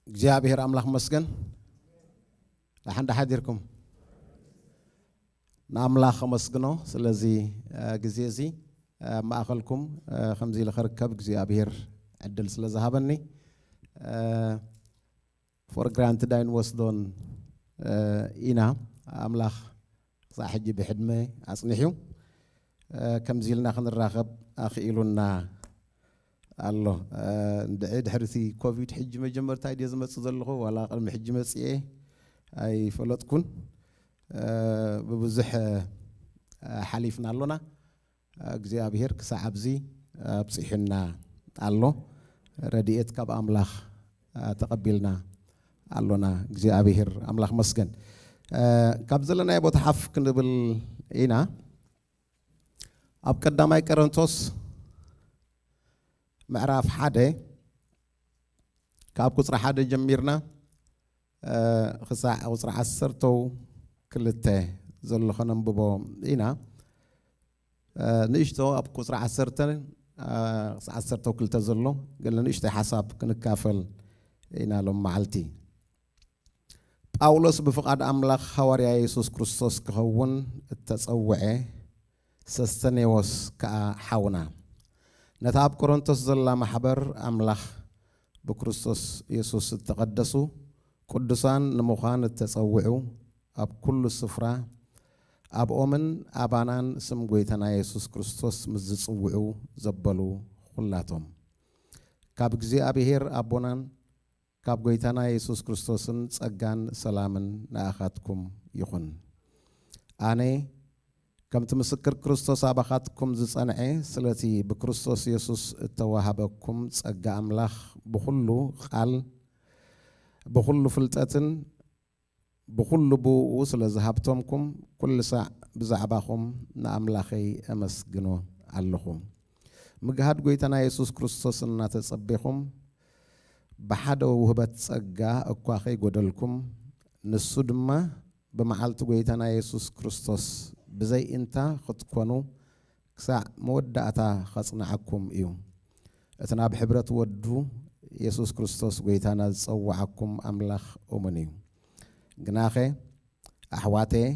እግዚኣብሔር ኣምላኽ መስገን። ደሓን ሓዲርኩም? ንኣምላኽ ኣመስግኖ ስለዚ ግዜ እዚ ኣብ ማእኸልኩም ከምዚ ኢለ ከርከብ እግዚኣብሔር ዕድል ስለ ዝሃበኒ for granted ኣይንወስዶን ኢና። ኣምላኽ ክሳዕ ሕጂ ብሕድመ ኣጽኒሑ ከምዚ ኢልና ክንራኸብ ኣኽኢሉና ኣሎ። እንድዒ ድሕሪ እቲ ኮቪድ ሕጂ መጀመርታ ድየ ዝመጽእ ዘለኹ ዋላ ቅድሚ ሕጂ መጽኤ ኣይፈለጥኩን። ብብዙሕ ሓሊፍና ኣሎና። እግዚኣብሔር ክሳዕ ኣብዚ ኣብጺሑና ኣሎ። ረድኤት ካብ ኣምላኽ ተቐቢልና ኣሎና። እግዚኣብሔር ኣምላኽ መስገን። ካብ ዘለናዮ ቦታ ሓፍ ክንብል ኢና። ኣብ ቀዳማይ ቆሮንቶስ ምዕራፍ ሓደ ካብ ቁጽሪ ሓደ ጀሚርና ክሳዕ ቁጽሪ ዓሰርተው ክልተ ዘሎ ከነንብቦ ኢና። ንእሽቶ ኣብ ቁጽሪ ዓሰርተ ክሳዕ ዓሰርተው ክልተ ዘሎ ገለ ንእሽቶ ሓሳብ ክንካፈል ኢና ሎም መዓልቲ። ጳውሎስ ብፍቓድ ኣምላኽ ሃዋርያ የሱስ ክርስቶስ ክኸውን እተጸውዐ፣ ሰስተኔዎስ ከኣ ሓውና፣ ነታ ኣብ ቆሮንቶስ ዘላ ማሕበር ኣምላኽ ብክርስቶስ የሱስ እተቐደሱ ቅዱሳን ንምዃን እተጸውዑ፣ ኣብ ኩሉ ስፍራ ኣብኦምን ኣባናን ስም ጐይታና የሱስ ክርስቶስ ምስ ዝጽውዑ ዘበሉ ኹላቶም፣ ካብ እግዚኣብሔር ኣቦናን ካብ ጐይታና የሱስ ክርስቶስን ጸጋን ሰላምን ንኣኻትኩም ይኹን። ኣነ ከምቲ ምስክር ክርስቶስ ኣባኻትኩም ዝጸንዐ፣ ስለቲ ብክርስቶስ የሱስ እተዋህበኩም ጸጋ ኣምላኽ ብኹሉ ቓል፣ ብኹሉ ፍልጠትን ብኹሉ ብእኡ ስለ ዝሃብቶምኩም፣ ኩሉ ሳዕ ብዛዕባኹም ንኣምላኸይ ኣመስግኖ ኣለኹ። ምግሃድ ጐይታና የሱስ ክርስቶስ እናተጸቤኹም፣ ብሓደ ውህበት ጸጋ እኳ ኸይጎደልኩም፣ ንሱ ድማ ብመዓልቲ ጐይታና የሱስ ክርስቶስ ብዘይ እንታ ኽትኮኑ ክሳዕ መወዳእታ ኸጽንዓኩም እዩ። እቲ ናብ ሕብረት ወዱ የሱስ ክርስቶስ ጐይታና ዝጸውዓኩም ኣምላኽ እሙን እዩ። ግናኸ ኣሕዋተየ፣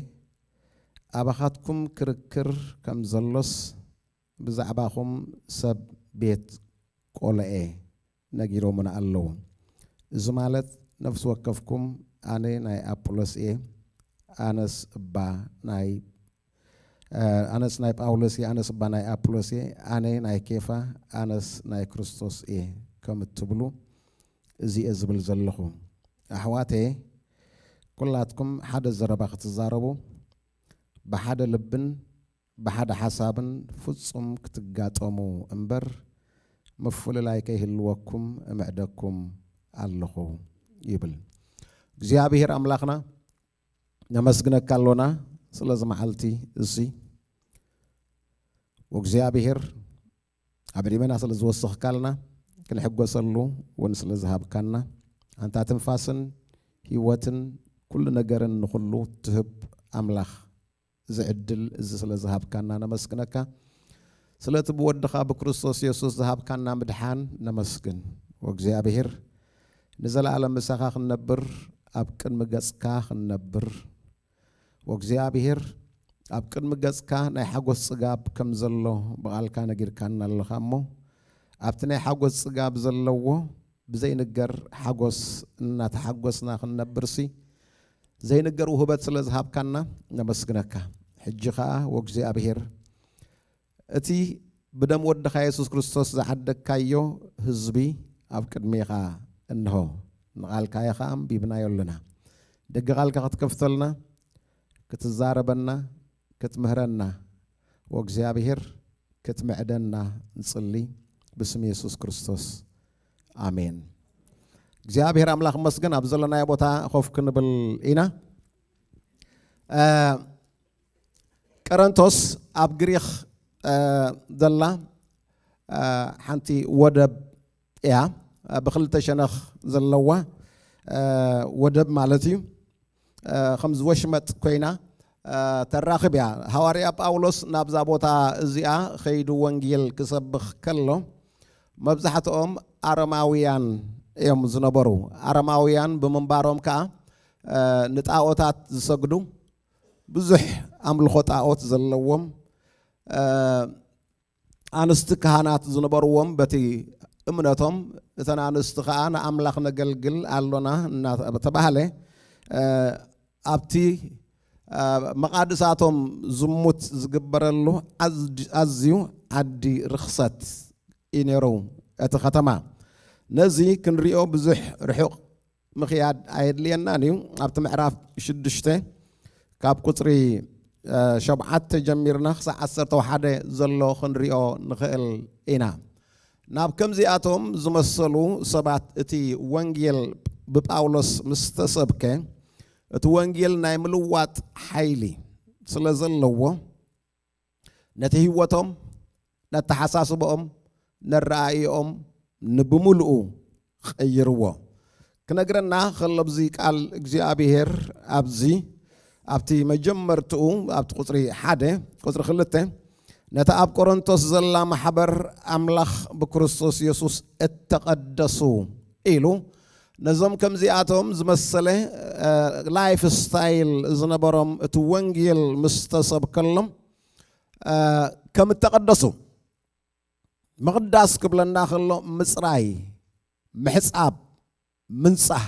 ኣባኻትኩም ክርክር ከም ዘሎስ ብዛዕባኹም ሰብ ቤት ቆሎኤ ነጊሮምና ኣለዉ። እዚ ማለት ነፍሲ ወከፍኩም ኣነ ናይ ኣጵሎስ እየ፣ ኣነስ እባ ናይ ኣነስ ናይ ጳውሎስ እየ፣ ኣነስ እባ ናይ ኣጵሎስ እየ፣ ኣነ ናይ ኬፋ፣ ኣነስ ናይ ክርስቶስ እየ ከም እትብሉ እዚ እየ ዝብል ዘለኹ። ኣሕዋተየ፣ ኩላትኩም ሓደ ዘረባ ክትዛረቡ፣ ብሓደ ልብን ብሓደ ሓሳብን ፍጹም ክትጋጠሙ እምበር፣ ምፍልላይ ከይህልወኩም እምዕደኩም ኣለኹ ይብል። እግዚኣብሔር ኣምላኽና ነመስግነካ ኣሎና ስለዚ መዓልቲ እዚ። ወእግዚኣብሔር ኣብ ዕድመና ስለ ዝወሰኽካልና፣ ክንሕጎሰሉ እውን ስለ ዝሃብካና፣ ኣንታ ትንፋስን ህይወትን ኩሉ ነገርን ንኹሉ ትህብ ኣምላኽ፣ እዚ ዕድል እዚ ስለ ዝሃብካና ነመስግነካ። ስለቲ ብወድኻ ብክርስቶስ የሱስ ዝሃብካና ምድሓን ነመስግን። ወእግዚኣብሔር ንዘለኣለም ምሳኻ ክንነብር፣ ኣብ ቅድሚ ገጽካ ክንነብር፣ ወእግዚኣብሔር ኣብ ቅድሚ ገጽካ ናይ ሓጎስ ጽጋብ ከም ዘሎ ብቓልካ ነጊርካና ኣለኻ እሞ፣ ኣብቲ ናይ ሓጎስ ጽጋብ ዘለዎ ብዘይንገር ሓጎስ እናተሓጎስና ክንነብርሲ ዘይንገር ውህበት ስለ ዝሃብካና ነመስግነካ። ሕጂ ኸኣ ወእግዚኣብሔር እቲ ብደም ወድኻ የሱስ ክርስቶስ ዝዓደግካዮ ህዝቢ ኣብ ቅድሜኻ እንሆ። ንቓልካ ኢኻ ኣንቢብናዮ ኣለና። ደገ ቓልካ ክትከፍተልና፣ ክትዛረበና፣ ክትምህረና፣ ወእግዚኣብሔር ክትምዕደና ንጽሊ ብስም የሱስ ክርስቶስ ኣሜን። እግዚኣብሔር ኣምላኽ መስገን ኣብ ዘለናዮ ቦታ ኮፍ ክንብል ኢና። እ፣ ቀረንቶስ ኣብ ግሪኽ እ፣ ዘላ እ፣ ሓንቲ ወደብ እያ። እ፣ ብክልተ ሸነኽ ዘለዋ እ፣ ወደብ ማለት እዩ። እ፣ ከምዚ ወሽመጥ ኮይና እ፣ ተራኽብ እያ። ሃዋርያ ጳውሎስ ናብዛ ቦታ እዚኣ ኸይዱ ወንጌል ክሰብኽ ከሎ መብዛሕትኦም ኣረማውያን እዮም ዝነበሩ። ኣረማውያን ብምንባሮም ከዓ ንጣዖታት ዝሰግዱ፣ ብዙሕ ኣምልኾ ጣዖት ዘለዎም፣ ኣንስቲ ካህናት ዝነበርዎም፣ በቲ እምነቶም እተን ኣንስቲ ከዓ ንኣምላኽ ነገልግል ኣሎና እናተባህለ ኣብቲ መቓድሳቶም ዝሙት ዝግበረሉ ኣዝዩ ዓዲ ርኽሰት እዩ ነይሩ እቲ ከተማ። ነዚ ክንሪኦ ብዙሕ ርሑቕ ምኽያድ ኣየድልየናን እዩ። ኣብቲ ምዕራፍ ሽዱሽተ ካብ ቁፅሪ ሸብዓተ ጀሚርና ክሳዕ ዓሰርተ ሓደ ዘሎ ክንሪኦ ንኽእል ኢና። ናብ ከምዚኣቶም ዝመሰሉ ሰባት እቲ ወንጌል ብጳውሎስ ምስ ተሰብከ፣ እቲ ወንጌል ናይ ምልዋጥ ሓይሊ ስለ ዘለዎ፣ ነቲ ህይወቶም፣ ነተሓሳስበኦም፣ ነረኣእኦም ንብምሉኡ ቀይርዎ። ክነግረና ከሎ፣ ኣብዚ ቃል እግዚኣብሔር፣ ኣብዚ ኣብቲ መጀመርትኡ፣ ኣብቲ ቁፅሪ ሓደ፣ ቁፅሪ ክልተ፣ ነቲ ኣብ ቆሮንቶስ ዘላ ማሕበር ኣምላኽ ብክርስቶስ የሱስ እተቐደሱ ኢሉ፣ ነዞም ከምዚኣቶም ዝመሰለ ላይፍ ስታይል ዝነበሮም እቲ ወንጌል ምስ ተሰብከሎም ከም እተቐደሱ፣ ምቕዳስ ክብለና ከሎ ምፅራይ፣ ምሕፃብ፣ ምንፃህ፣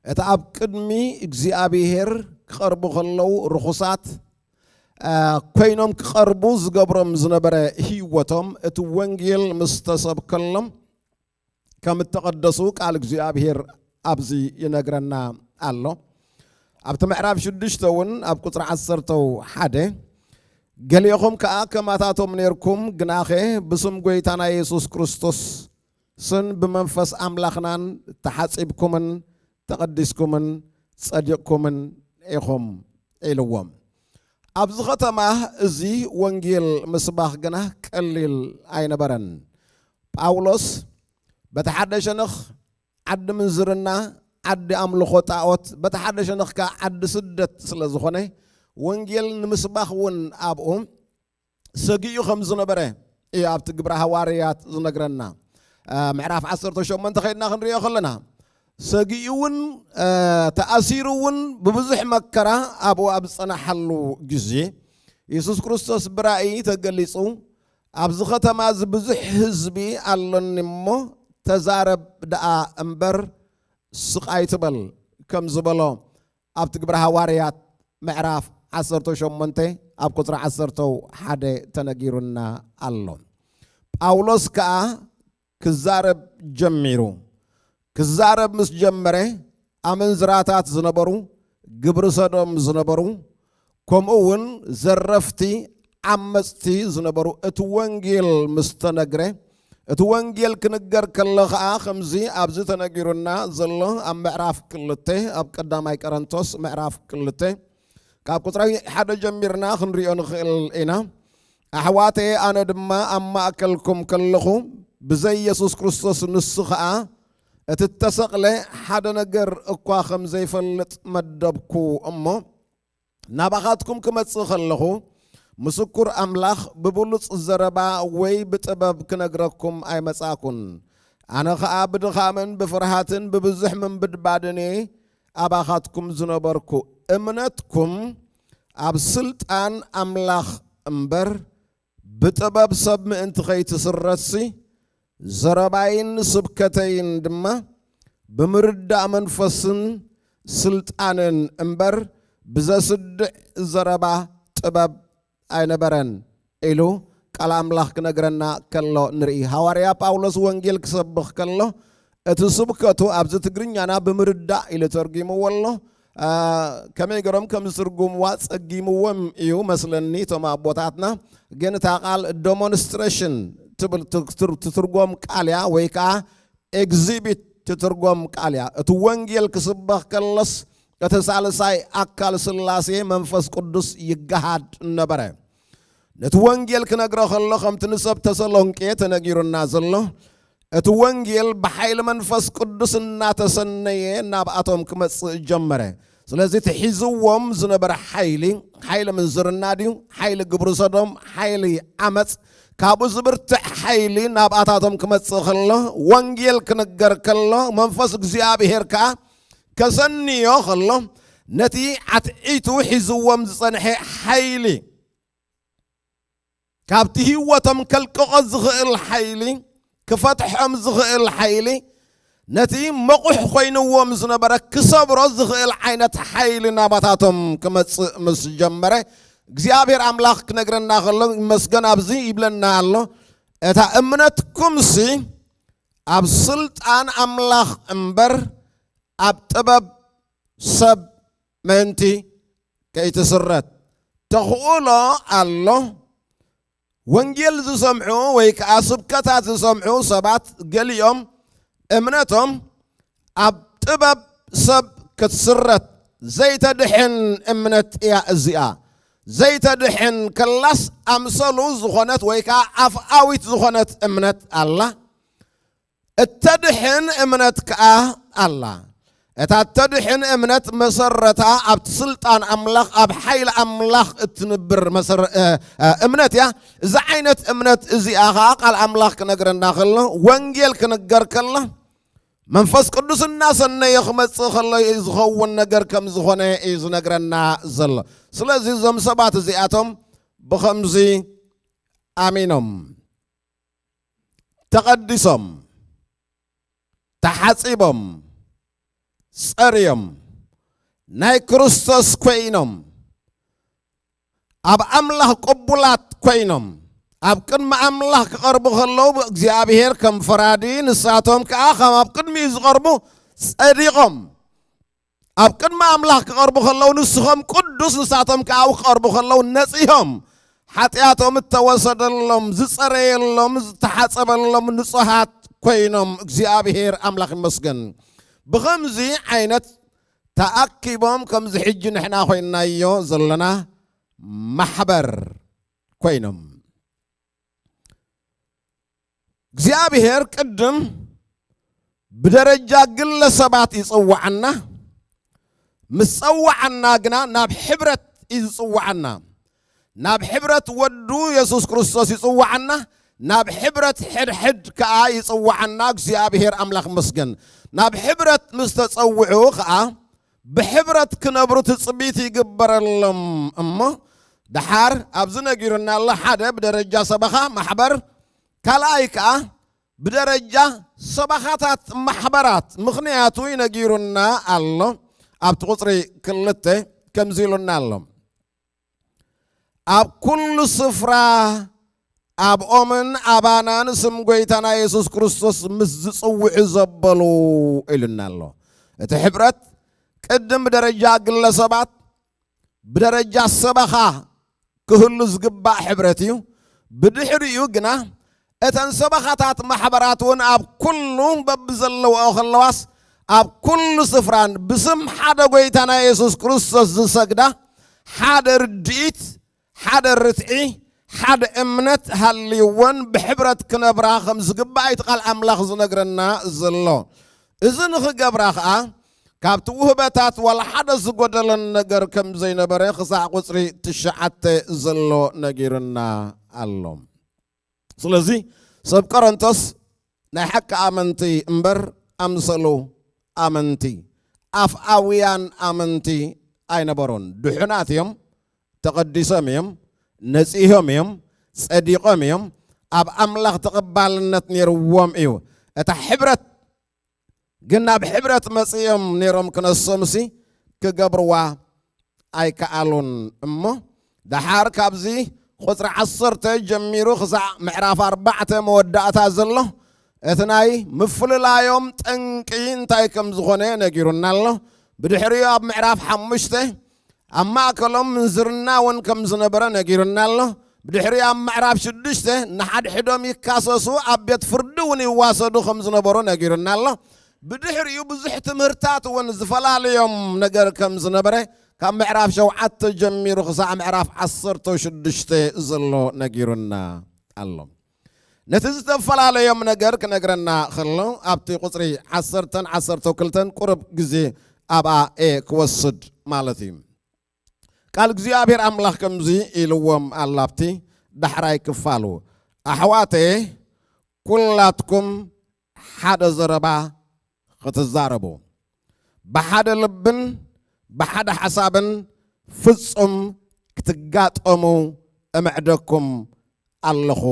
እቲ ኣብ ቅድሚ እግዚኣብሔር ክቐርቡ ከለዉ ርኹሳት ኮይኖም ክቐርቡ ዝገብሮም ዝነበረ ህይወቶም፣ እቲ ወንጌል ምስ ተሰብከሎም ከም እተቐደሱ ቃል እግዚኣብሔር ኣብዚ ይነግረና ኣሎ። ኣብቲ ምዕራፍ ሽዱሽተ እውን ኣብ ቁፅሪ ዓሰርተ ሓደ፣ ገሊኦኹም ከኣ ከማታቶም ነርኩም፣ ግናኸ ብስም ጐይታና የሱስ ክርስቶስ ስን ብመንፈስ ኣምላኽናን ተሓጺብኩምን ተቐዲስኩምን ጸዲቕኩምን ኢኹም ኢልዎም። ኣብዚ ኸተማ እዚ ወንጌል ምስባኽ ግና ቀሊል ኣይነበረን። ጳውሎስ በቲ ሓደ ሸነኽ ዓዲ ምንዝርና፣ ዓዲ ኣምልኾ ጣዖት፣ በቲ ሓደ ሸነኽ ከኣ ዓዲ ስደት ስለ ዝኾነ፣ ወንጌል ንምስባኽ እውን ኣብኡ ሰጊኡ ከም ዝነበረ እዩ ኣብቲ ግብረ ሃዋርያት ዝነግረና። ምዕራፍ ዓሰርተ ሸሞንተ ከይድና ክንሪኦ ከለና፣ ሰጊኡ እውን ተኣሲሩ እውን ብብዙሕ መከራ ኣብኡ ኣብ ዝጸናሓሉ ግዜ፣ የሱስ ክርስቶስ ብራእይ ተገሊጹ፣ ኣብዚ ኸተማ እዚ ብዙሕ ህዝቢ ኣሎኒ እሞ ተዛረብ ደኣ እምበር ስቕ ኣይትበል ከም ዝበሎ ኣብቲ ግብረ ሃዋርያት ምዕራፍ ዓሰርተ ሸሞንተ ኣብ ቁጽሪ ዓሰርተ ሓደ ተነጊሩና ኣሎ። ጳውሎስ ከኣ ክዛረብ ጀሚሩ። ክዛረብ ምስ ጀመረ፣ ኣመንዝራታት ዝነበሩ፣ ግብሪ ሰዶም ዝነበሩ፣ ከምኡ እውን ዘረፍቲ፣ ዓመጽቲ ዝነበሩ፣ እቲ ወንጌል ምስ ተነግረ፣ እቲ ወንጌል ክንገር ከሎ ኸኣ፣ ከምዚ ኣብዚ ተነጊሩና ዘሎ ኣብ ምዕራፍ ክልተ፣ ኣብ ቀዳማይ ቀረንቶስ ምዕራፍ ክልተ፣ ካብ ቁጽሪ ሓደ ጀሚርና ክንሪኦ ንኽእል ኢና። ኣሕዋተየ፣ ኣነ ድማ ኣብ ማእከልኩም ከለኹ፣ ብዘይ የሱስ ክርስቶስ ንሱ ኸኣ እቲ እተሰቕለ ሓደ ነገር እኳ ከም ዘይፈልጥ መደብኩ እሞ፣ ናባኻትኩም ክመጽእ ከለኹ፣ ምስኩር ኣምላኽ ብብሉጽ ዘረባ ወይ ብጥበብ ክነግረኩም ኣይመጻእኩን። ኣነ ኸኣ ብድኻምን ብፍርሃትን ብብዙሕ ምንብድባድን እየ ኣባኻትኩም ዝነበርኩ። እምነትኩም ኣብ ስልጣን ኣምላኽ እምበር፣ ብጥበብ ሰብ ምእንቲ ኸይትስረትሲ፣ ዘረባይን ስብከተይን ድማ ብምርዳእ መንፈስን ስልጣንን እምበር፣ ብዘስድዕ ዘረባ ጥበብ ኣይነበረን ኢሉ ቃል ኣምላኽ ክነግረና ከሎ ንርኢ። ሃዋርያ ጳውሎስ ወንጌል ክሰብኽ ከሎ፣ እቲ ስብከቱ ኣብዚ ትግርኛና ብምርዳእ ኢሉ ተርጒምዎ ኣሎ። አ፣ ከመይ ገይሮም ከም ዝትርጉምዋ ጸጊምዎም እዩ መስለኒ እቶም ኣቦታትና። ግን እታ ቃል ዶሞንስትሬሽን ትብል ት-፣ ትር-፣ ትትርጎም ቃል እያ፣ ወይ ከኣ ኤግዚቢት ትትርጎም ቃል እያ። እቲ ወንጌል ክስበኽ ከሎስ፣ እቲ ሳልሳይ ኣካል ስላሴ መንፈስ ቅዱስ ይገሃድ ነበረ። ነቲ ወንጌል ክነግሮ ከሎ፣ ከምቲ ንሰብ ተሰሎንቄ ተነጊሩና ዘሎ፣ እቲ ወንጌል ብሓይሊ መንፈስ ቅዱስ እናተሰነየ ናብኣቶም ክመጽእ ጀመረ። ስለዚ፣ እቲ ሒዝዎም ዝነበረ ሓይሊ፣ ሓይሊ ምንዝርና ድዩ? ሓይሊ ግብሪ ሰዶም? ሓይሊ ዓመጽ? ካብኡ ዝብርትዕ ሓይሊ ናብኣታቶም ክመጽእ ከሎ፣ ወንጌል ክንገር ከሎ፣ መንፈስ እግዚኣብሔር ከኣ ከሰንዮ ከሎ፣ ነቲ ዓትዒቱ ሒዝዎም ዝጸንሐ ሓይሊ፣ ካብቲ ህይወቶም ከልቅቖ ዝኽእል ሓይሊ፣ ክፈትሖም ዝኽእል ሓይሊ፣ ነቲ መቑሕ ኮይንዎም ዝነበረ ክሰብሮ ዝኽእል ዓይነት ሓይሊ ናባታቶም ክመጽእ ምስ ጀመረ፣ እግዚኣብሔር ኣምላኽ ክነግረና ከሎ፣ ይመስገን፣ ኣብዚ ይብለና ኣሎ፣ እታ እምነትኩምሲ ኣብ ስልጣን ኣምላኽ እምበር ኣብ ጥበብ ሰብ ምእንቲ ከይትስረት ተኽእሎ ኣሎ። ወንጌል ዝሰምዑ ወይ ከኣ ስብከታት ዝሰምዑ ሰባት ገሊኦም እምነቶም ኣብ ጥበብ ሰብ ክትስረት ዘይተድሕን እምነት እያ እዚኣ። ዘይተድሕን ከላስ ኣምሰሉ ዝኾነት ወይ ከኣ ኣፍኣዊት ዝኾነት እምነት ኣላ። እተድሕን እምነት ከኣ ኣላ። እታ እተድሕን እምነት መሰረታ ኣብቲ ስልጣን ኣምላኽ፣ ኣብ ሓይሊ ኣምላኽ እትንብር መሰረ-፣ እ፣ እ፣ እምነት እያ። እዛ ዓይነት እምነት እዚኣ ኸኣ ቃል ኣምላኽ ክነግረና ከሎ፣ ወንጌል ክንገር ከሎ፣ መንፈስ ቅዱስ እናሰነየ ክመጽእ ከሎ ዝኸውን ነገር ከም ዝኾነ እዩ ዝነግረና ዘሎ። ስለዚ እዞም ሰባት እዚኣቶም ብኸምዚ ኣሚኖም፣ ተቐዲሶም፣ ተሓጺቦም፣ ጸርዮም፣ ናይ ክርስቶስ ኮይኖም፣ ኣብ ኣምላኽ ቅቡላት ኮይኖም፣ ኣብ ቅድሚ ኣምላኽ ክቐርቡ ከለዉ፣ እግዚኣብሔር ከም ፈራዲ፣ ንሳቶም ከኣ ከም ኣብ ቅድሚኡ ዝቐርቡ ጸዲቖም፣ ኣብ ቅድሚ ኣምላኽ ክቐርቡ ከለዉ፣ ንሱ ከም ቅዱስ፣ ንሳቶም ከኣ ኣብኡ ክቐርቡ ከለዉ ነጺሆም፣ ሓጢኣቶም እተወሰደሎም፣ ዝጸረየሎም፣ ዝተሓጸበሎም ንጹሃት ኮይኖም፣ እግዚኣብሔር ኣምላኽ ይመስገን። ብኸምዚ ዓይነት ተኣኪቦም፣ ከምዚ ሕጂ ንሕና ኮይንናዮ ዘለና ማሕበር ኮይኖም። እግዚኣብሔር ቅድም ብደረጃ ግለሰባት ይጽውዓና፣ ምስ ጸውዓና ግና ናብ ሕብረት እዩ ዝጽውዓና። ናብ ሕብረት ወዱ የሱስ ክርስቶስ ይጽውዓና፣ ናብ ሕብረት ሕድሕድ ከኣ ይጽውዓና። እግዚኣብሔር ኣምላኽ ይመስገን። ናብ ሕብረት ምስ ተጸውዑ ከኣ ብሕብረት ክነብሩ ትጽቢት ይግበረሎም እሞ፣ ደሓር ኣብዚ ነጊሩና ኣሎ። ሓደ ብደረጃ ሰበኻ ማሕበር፣ ካልኣይ ከኣ ብደረጃ ሰበኻታት ማሕበራት፣ ምኽንያቱ ይነጊሩና ኣሎ። ኣብቲ ቁጽሪ ክልተ ከምዚ ኢሉና ኣሎ። ኣብ ኩሉ ስፍራ ኣብኦምን ኣባናን ስም ጐይታና የሱስ ክርስቶስ ምስ ዝጽውዑ ዘበሉ ኢሉና ኣሎ። እቲ ሕብረት ቅድም ብደረጃ ግለሰባት፣ ብደረጃ ሰበኻ ክህሉ ዝግባእ ሕብረት እዩ። ብድሕሪኡ ግና እተን ሰበኻታት ማሕበራት እውን ኣብ ኩሉ በብዘለውኦ ከለዋስ ኣብ ኩሉ ስፍራን ብስም ሓደ ጐይታና የሱስ ክርስቶስ ዝሰግዳ ሓደ ርድኢት፣ ሓደ ርትዒ፣ ሓደ እምነት ሃልይወን ብሕብረት ክነብራ ከም ዝግባእ እቲ ቃል ኣምላኽ ዝነግረና ዘሎ። እዚ ንኽገብራ ኸኣ ካብቲ ውህበታት ዋላ ሓደ ዝጎደለን ነገር ከም ዘይነበረ ክሳዕ ቁጽሪ ትሽዓተ ዘሎ ነጊሩና ኣሎ። ስለዚ ሰብ ቆሮንቶስ ናይ ሓቂ ኣመንቲ እምበር ኣምሰሉ ኣመንቲ፣ ኣፍኣውያን ኣመንቲ ኣይነበሩን። ድሑናት እዮም፣ ተቐዲሶም እዮም፣ ነጺሆም እዮም፣ ጸዲቖም እዮም፣ ኣብ ኣምላኽ ተቐባልነት ነይርዎም እዩ። እታ ሕብረት ግን ናብ ሕብረት መጺኦም ነይሮም ክነሶምሲ ክገብርዋ ኣይከኣሉን እሞ፣ ደሓር ካብዚ ቁጽሪ ዓሰርተ ጀሚሩ ክሳዕ ምዕራፍ ኣርባዕተ መወዳእታ ዘሎ እቲ ናይ ምፍልላዮም ጠንቂ እንታይ ከም ዝኾነ ነጊሩና ኣሎ። ብድሕሪኡ ኣብ ምዕራፍ ሓሙሽተ ኣብ ማእከሎም ምንዝርና እውን ከም ዝነበረ ነጊሩና ኣሎ። ብድሕሪኡ ኣብ ምዕራፍ ሽዱሽተ ንሓድሕዶም ይካሰሱ፣ ኣብ ቤት ፍርዲ እውን ይዋሰዱ ከም ዝነበሩ ነጊሩና ኣሎ። ብድሕሪኡ ብዙሕ ትምህርታት እውን ዝፈላለዮም ነገር ከም ዝነበረ ካብ ምዕራፍ ሸውዓተ ጀሚሩ ክሳዕ ምዕራፍ ዓሰርተ ሽዱሽተ ዘሎ ነጊሩና ኣሎ። ነቲ ዝተፈላለዮም ነገር ክነግረና ከሎ ኣብቲ ቁጽሪ ዓሰርተን ዓሰርተ ክልተን ቁሩብ ግዜ ኣብኣ እየ ክወስድ ማለት እዩ። ቃል እግዚኣብሔር ኣምላኽ ከምዚ ኢልዎም ኣሎ ኣብቲ ዳሕራይ ክፋሉ፣ ኣሕዋተየ፣ ኩላትኩም ሓደ ዘረባ ክትዛረቡ፣ ብሓደ ልብን ብሓደ ሓሳብን ፍጹም ክትጋጠሙ እምዕደኩም ኣለኹ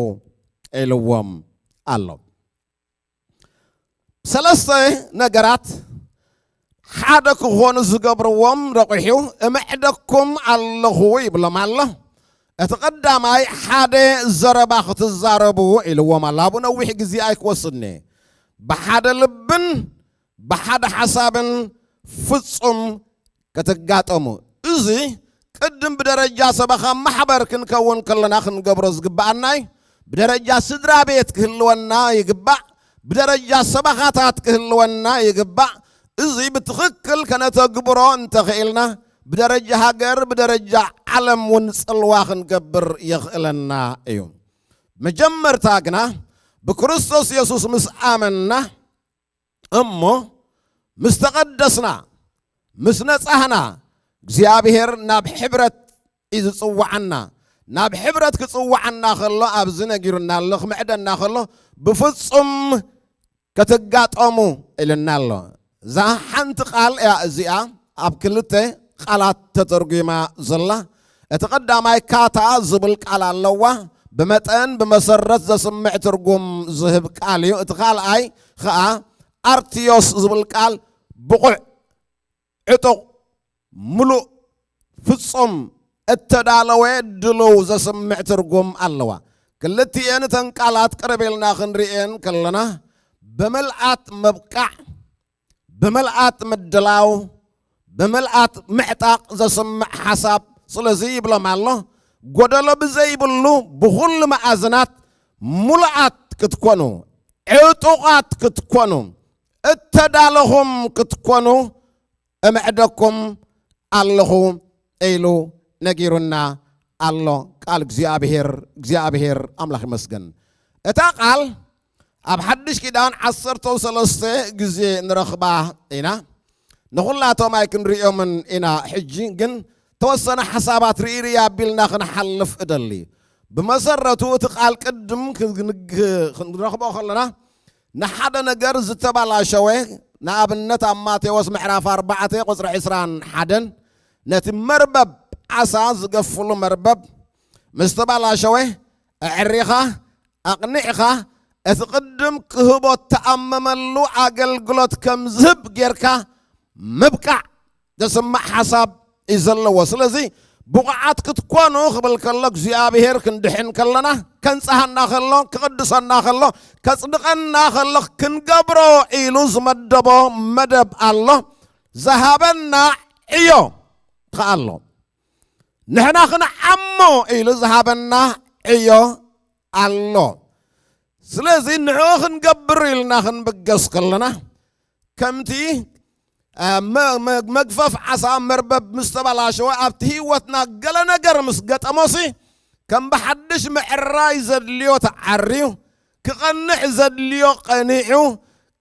ኢልዎም ኣሎ። ሰለስተ ነገራት ሓደ ክኾኑ ዝገብርዎም ረቑሑ እምዕደኩም ኣለኹ ይብሎም ኣሎ። እቲ ቀዳማይ ሓደ ዘረባ ክትዛረቡ ኢልዎም ኣሎ። ኣብኡ ነዊሕ ግዜ ኣይክወስድን እየ። ብሓደ ልብን ብሓደ ሓሳብን ፍጹም ክትጋጠሙ። እዚ ቅድም ብደረጃ ሰበኻ ማሕበር ክንከውን ከለና ክንገብሮ ዝግብኣና እዩ። ብደረጃ ስድራ ቤት ክህልወና ይግባእ። ብደረጃ ሰበኻታት ክህልወና ይግባእ። እዚ ብትኽክል ከነተግብሮ እንተኽኢልና ብደረጃ ሃገር፣ ብደረጃ ዓለም እውን ጽልዋ ክንገብር የኽእለና እዩ። መጀመርታ ግና ብክርስቶስ የሱስ ምስ ኣመንና እሞ ምስ ተቐደስና፣ ምስ ነጻህና፣ እግዚኣብሔር ናብ ሕብረት እዩ ዝጽውዓና። ናብ ሕብረት ክጽውዓና ከሎ ኣብዚ ነጊሩና ኣሎ፣ ክምዕደና ከሎ ብፍጹም ክትጋጠሙ ኢልና ኣሎ። እዛ ሓንቲ ቃል እያ እዚኣ ኣብ ክልተ ቃላት ተተርጒማ ዘላ። እቲ ቀዳማይ ካታ ዝብል ቃል ኣለዋ። ብመጠን ብመሰረት ዘስምዕ ትርጉም ዝህብ ቃል እዩ። እቲ ካልኣይ ኸኣ ኣርቲዮስ ዝብል ቃል ብቑዕ፣ ዕጡቕ፣ ምሉእ፣ ፍጹም፣ እተዳለወ፣ ድሉው ዘስምዕ ትርጉም ኣለዋ። ክልቲኤን እተን ቃላት ቅርብ ኢልና ክንርእየን ከለና ብምልኣት ምብቃዕ፣ ብምልኣት ምድላው፣ ብምልኣት ምዕጣቕ ዘስምዕ ሓሳብ። ስለዚ ይብሎም ኣሎ፣ ጎደሎ ብዘይብሉ ብኹሉ መኣዝናት ሙሉኣት ክትኮኑ፣ ዕጡቓት ክትኮኑ፣ እተዳለኹም ክትኮኑ እምዕደኩም ኣለኹ ኢሉ ነጊሩና ኣሎ ቃል እግዚኣብሔር። እግዚኣብሔር ኣምላኽ ይመስገን። እታ ቃል ኣብ ሓድሽ ኪዳን ዓሰርተ ሰለስተ ግዜ ንረኽባ ኢና። ንኹላቶም ኣይክንርእዮምን ኢና። ሕጂ ግን ተወሰነ ሓሳባት ርኢርያ ኣቢልና ክንሓልፍ እደሊ። ብመሰረቱ እቲ ቃል ቅድም ክንግ-፣ ክንረኽቦ ከለና ንሓደ ነገር ዝተባላሸወ፣ ንኣብነት ኣብ ማቴዎስ ምዕራፍ ኣርባዕተ ቁጽሪ ዕስራን ሓደን ነቲ መርበብ ዓሳ ዝገፍሉ መርበብ ምስ ተባላሸወ ኣዕሪኻ ኣቕኒዕኻ እቲ ቅድም ክህቦ እተኣመመሉ ኣገልግሎት ከም ዝህብ ጌርካ ምብቃዕ ዘስምዕ ሓሳብ እዩ ዘለዎ። ስለዚ ብቑዓት ክትኮኑ ክብል ከሎ እግዚኣብሔር ክንድሕን ከለና፣ ከንጽሃና ከሎ፣ ክቕድሰና ከሎ፣ ከጽድቐና ከሎ ክንገብሮ ኢሉ ዝመደቦ መደብ ኣሎ። ዝሃበና ዕዮ ከኣ ኣሎ። ንሕና ክንዓሞ ኢሉ ዝሃበና ዕዮ ኣሎ። ስለዚ ንዕኡ ክንገብር ኢልና ክንብገስ ከለና ከምቲ፣ እ፣ መ-፣ መ-፣ መግፈፍ ዓሳ መርበብ ምስ ተበላሸወ ኣብቲ ህይወትና ገለ ነገር ምስ ገጠሞሲ ከም ብሓድሽ ምዕራይ ዘድልዮ ተዓርዩ፣ ክቐንዕ ዘድልዮ ቀኒዑ፣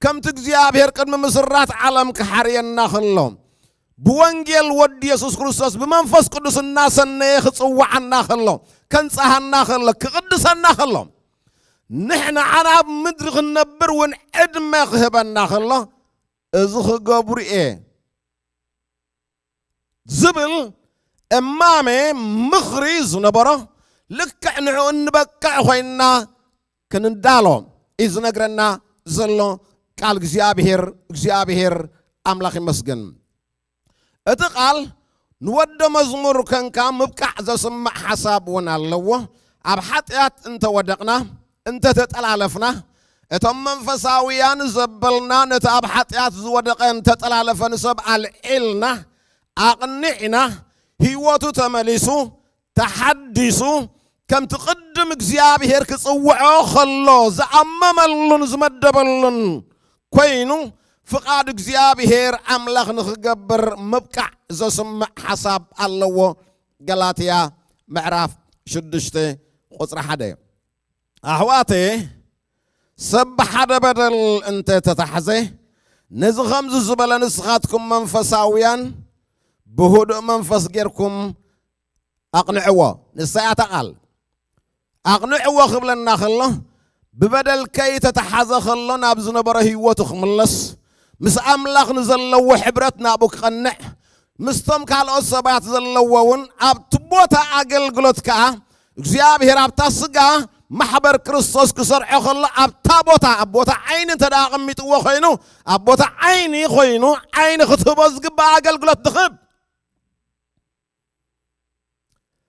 ከምቲ እግዚኣብሔር ቅድሚ ምስራት ዓለም ክሓርየና ከሎ ብወንጌል ወዲ የሱስ ክርስቶስ ብመንፈስ ቅዱስ እናሰነየ ክጽውዓና ከሎ፣ ከንጽሃና ከሎ፣ ክቕድሰና ከሎ፣ ንሕና ኣብ ምድሪ ክንነብር እውን ዕድመ ክህበና ከሎ፣ እዚ ክገብሩ እየ ዝብል እማመ ምኽሪ ዝነበሮ፣ ልክዕ ንዕኡ እንበቅዕ ኮይንና ክንዳሎ እዩ ዝነግረና ዘሎ ቃል እግዚኣብሔር። እግዚኣብሔር ኣምላኽ ይመስገን። እቲ ቃል ንወደ መዝሙር ከንካ ምብቃዕ ዘስምዕ ሓሳብ እውን ኣለዎ። ኣብ ሓጢኣት እንተወደቕና፣ እንተተጠላለፍና፣ እቶም መንፈሳውያን ዘበልና ነቲ ኣብ ሓጢኣት ዝወደቐን ተጠላለፈን ሰብ ኣልዒልና፣ ኣቕኒዕና፣ ህይወቱ ተመሊሱ፣ ተሓዲሱ፣ ከምቲ ቅድም እግዚኣብሔር ክጽውዖ ከሎ ዝኣመመሉን ዝመደበሉን ኮይኑ፣ ፍቓድ እግዚኣብሔር ኣምላኽ ንኽገብር ምብቃዕ ዘስምዕ ሓሳብ ኣለዎ። ገላትያ ምዕራፍ ሽዱሽተ ቁጽሪ ሓደ። ኣሕዋተየ፣ ሰብ ብሓደ በደል እንተ ተታሕዘ፣ ነዚ ኸምዚ ዝበለ ንስኻትኩም መንፈሳውያን ብህዱእ መንፈስ ጌርኩም ኣቕንዕዎ። ንሳ እያ እታ ቃል። ኣቕንዕዎ ክብለና ከሎ፣ ብበደል ከይተተሓዘ ከሎ ናብ ዝነበረ ህይወቱ ክምለስ፣ ምስ ኣምላኽ ንዘለዎ ሕብረት ናብኡ ክቐንዕ፣ ምስቶም ካልኦት ሰባት ዘለዎ እውን ኣብቲ ቦታ ኣገልግሎት ከኣ እግዚኣብሔር ኣብታ ስጋ ማሕበር ክርስቶስ ክሰርዖ ከሎ ኣብታ ቦታ፣ ኣብ ቦታ ዓይኒ እንተ ደኣ ኣቐሚጥዎ ኮይኑ፣ ኣብ ቦታ ዓይኒ ኮይኑ ዓይኒ ክትህቦ ዝግባእ ኣገልግሎት ንኽህብ።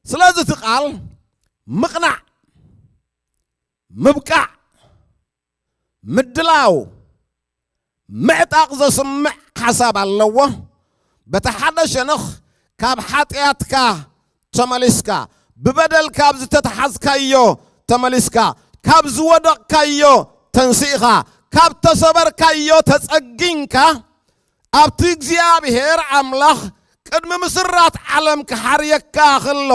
ስለዚ እቲ ቃል ምቕናዕ፣ ምብቃዕ፣ ምድላው፣ ምዕጣቕ ዘስምዕ ሓሳብ ኣለዎ። በቲ ሓደ ሸነኽ ካብ ሓጢኣትካ ተመሊስካ፣ ብበደል ካብ ዝተተሓዝካዮ ተመሊስካ፣ ካብ ዝወደቕካዮ ተንሲእኻ፣ ካብ ተሰበርካዮ ተጸጊንካ፣ ኣብቲ እግዚኣብሔር ኣምላኽ ቅድሚ ምስራት ዓለም ክሓርየካ ከሎ፣